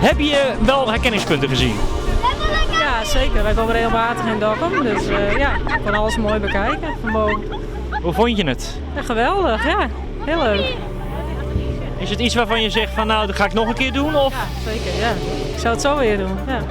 Heb je wel herkenningspunten gezien? Ja, zeker. Wij komen regelmatig in Dokkum, dus ja, ik kan alles mooi bekijken van boven. Hoe vond je het? Ja, geweldig, ja. Heel leuk. Is het iets waarvan je zegt van nou, dat ga ik nog een keer doen? Of? Ja, zeker, ja. Ik zou het zo weer doen, ja.